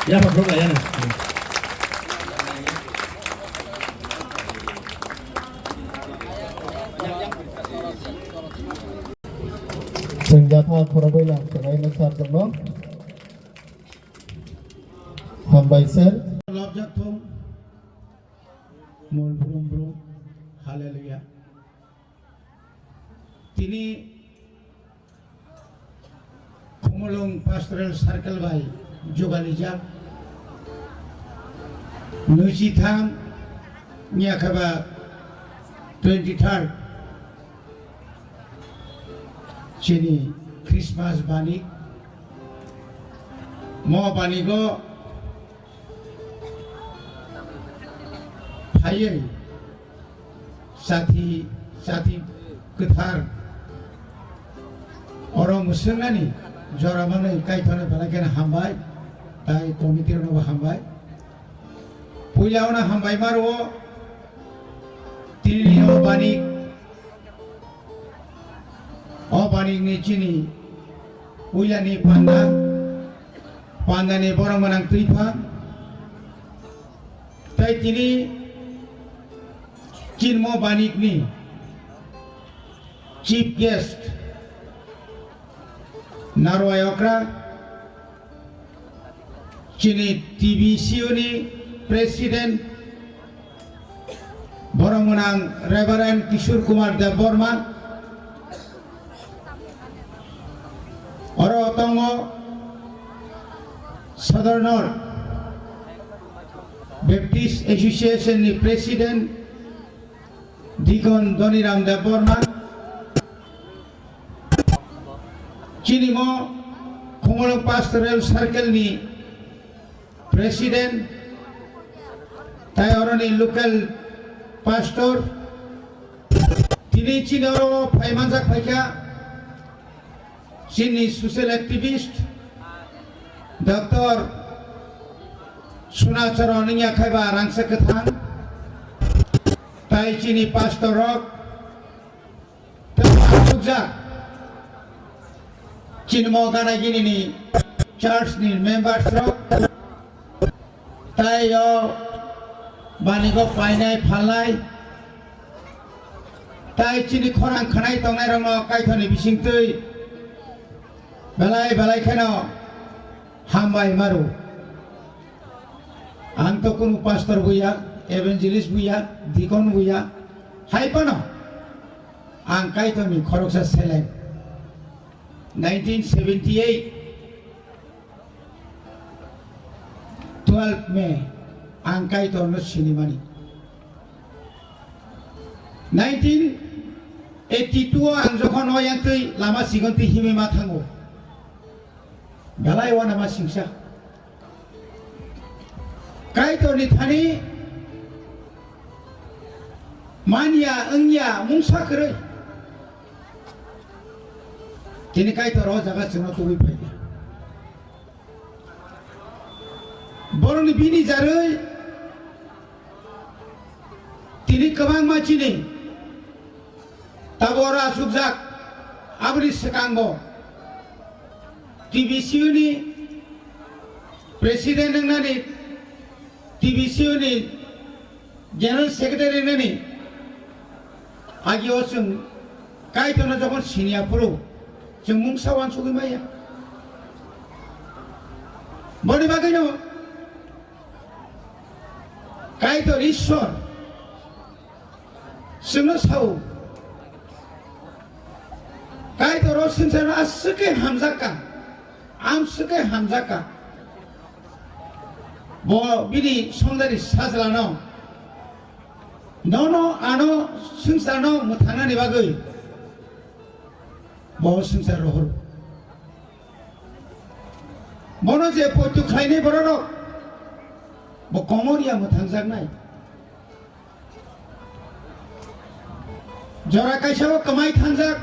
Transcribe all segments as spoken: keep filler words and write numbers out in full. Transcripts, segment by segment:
Yapha phuru kaya na. Chwng yapha khorogwi lang swlaino sir chwngno. Hambai sir. Lobjak thung. Mol brum brum. Hallelujah. Tini Khumulwng Pastoral Circle bai jugalijak. Nwichitham, niyakhe ba twenty third chini Christmas bani. Mo banigo phaiwi sathi, sathi kwthar oro mwswngnani jora manwi Kaitorno belai kheno hambai, tai committee rokno bo hambai. Puila ono hambai ma rwo tini o bani O banikni chini puilani panda, pandani borok mwnang twi pha. Tai tini chinmo banikni chief guest Narwai Okra, chini T B C U ni president, borok mwnang Reverend Kishore Kumar Debbarma, oro tongo Sadar North Baptist Association ni president, Deacon Doniram Debbarma, chini mo Khumulwng Pastoral Circle ni president, tai oroni local pastor, tini chini oro phai manjak phaikha chini social activist, Doctor Sunacharan wngya khaiba rangsa kwthang, tai chini pastor rok, tei asukjak chini mo gana gini ni church ni members rok, tai o banigo painai phalnai, tai chini khorang khanai tongnai rokno Kaitorni bisingtwi belai belai kheno hambai maru. Ang to kunu pastor buya, evangelist buya, deacon buya, hai phano ang Kaitorni khoroksa seleng. Nineteen seventy eight twelve May ang Kaitorno sinimani. Nineteen eighty two o ang jokhon oyang twi lama sigon twi himwi ma thango, belai uanama singsa. Kaitorni thani manya wngya mungsa kwrwi. Tini Kaitor o jaga chwngno tubui phaikha. Borokni bini jarwi tini kwbangma chini tabo oro asukjak. Aboni swkango T B C U ni president wngnani, T B C U ni General Secretary nani agi o chwng Kaitorno jokhon siniya phuru chwng mungsa wansugwi maya. Boni bagwino Kaitor Ishwar chwngno sao, Kaitor o swngcharno aswk khe hamjakka, amswk khe hamjakka. Bo bini songdari sajlano Nono ano swngcharno mwthangnani bagwi bo swngchar rohor. Bono je poito khlainai bororok bo komor ya mwthangjaknai. Jora kaisa o kwmai thangjak,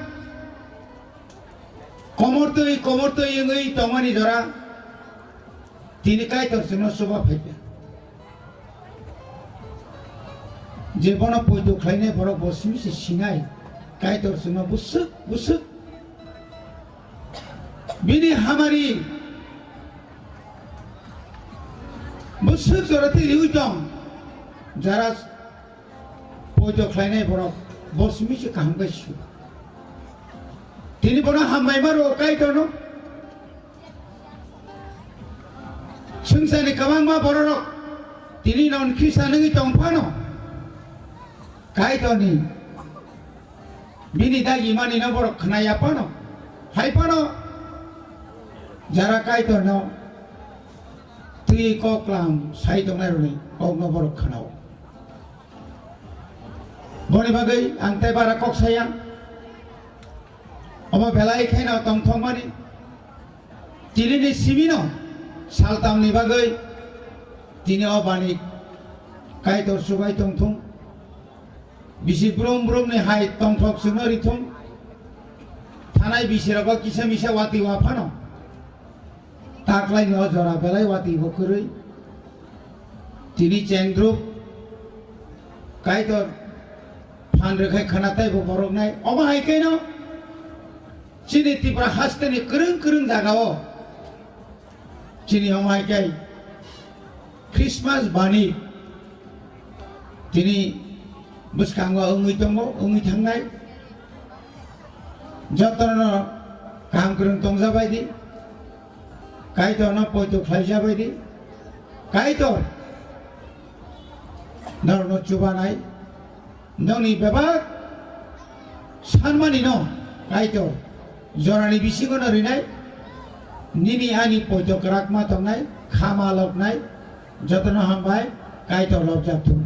komor twi komor twi wngwi tongmani jora. Tini Kaitor chwngno chuba phaikha. Je bono poito khlainai borok bo simi se sinai. Kaitor chwngno bwswk bwswk bini hamari Swk jora twi riwi tong, jara poito khlainai borok, bo simi se kaham khe su. Tini bono hambai ma rwo Kaitorno. Swngcharni kwbangma bororok tini non khisa nungwi tong phano, Kaitorni bini dagi manino borok khna ya phano, hai phano jara Kaitorno twi kok lam sai tongnai rokni kokno borok khnao. Boni bagwi ang tei bara kok saya. Omo belai kheno tongthokmani tinini simino saltamni bagwi tini o bani Kaitor chubai tongthung. Bisi brum brumni hai tongthok chwngno rithung. Thanai bisirogo kisa misa watwi waphano. Taklaini o jora belai watwi bo kwrwi. Tini chengdrup Kaitor phan rwkhai khwna taibo boroknai. Omo hai khe no chini Tripura hasteni kwrwng kwrwng jagao chini omo hai khe Christmas bani tini bwskango wngwi tongo, wngwi thangnai. Jotono kaham kwrwng tongjabai di. Kaitorno poito khlaijabai di. Kaitor norokno chubanai. Nokni bebak sanmani no Kaitor jorani bisingo no rinai. Nini ani poito kwrak ma tongnai, kha ma loknai. Jotono hambai, Kaitor lobjak thung.